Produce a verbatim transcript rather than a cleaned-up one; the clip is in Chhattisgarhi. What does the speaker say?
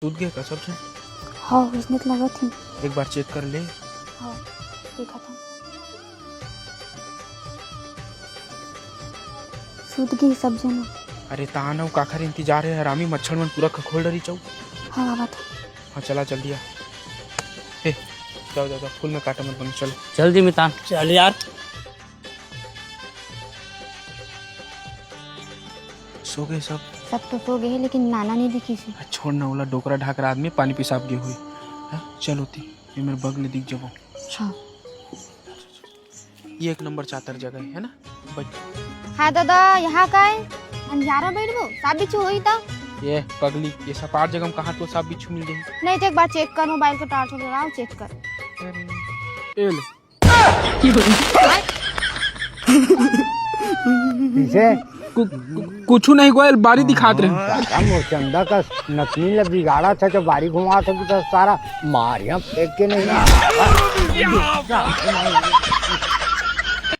सूत गे का सब झन? हाँ, वइसने तो लगत हे। एक बार चेक कर ले। हाँ, देखत हँव। सूत गे सब झन। अरे, तान अउ काखर इंतजार हे, हरामी मच्छर मन पूरा खखोल डरिस अउ। हाँ, आवत हँव। हाँ, चला जल्दी आ। ए, जाओ, जाओ, जाओ, फूल में कांटा मत बनो, चलो। चल जी मितान। चल यार। सो गे सब? सब तो सो गे हे, लेकिन नाना नइ दिखिस हे। आ, छोड़ ना, ओला डोकरा ढाकरा आदमी पानी पिसाब गे होही। हाँ, चल ओती, ये मेर बगल ले दिख जबो। हाँ। ये एक नंबर चातर जगह हे, है ना? बैठ। हाँ दादा, यहाँ का हे? अंधियारा बैठबो? साँप बिच्छू होही त? ये पगली, ये सपाट जगह में कहाँ तो साँप बिच्छू मिल जाही? नहीं तो एक बार चेक कर, मोबाइल के टॉर्च लगाओ, चेक कर। अरे, ए ले। किसे? कु-, कु-, कुछु नहीं गोयल, बारी दिखात रहे। दादा मोर चंदा का नतनी ला बिगाड़त हे, तो बारी घुमात हे, तो सारा मारिया फेंक के नहीं।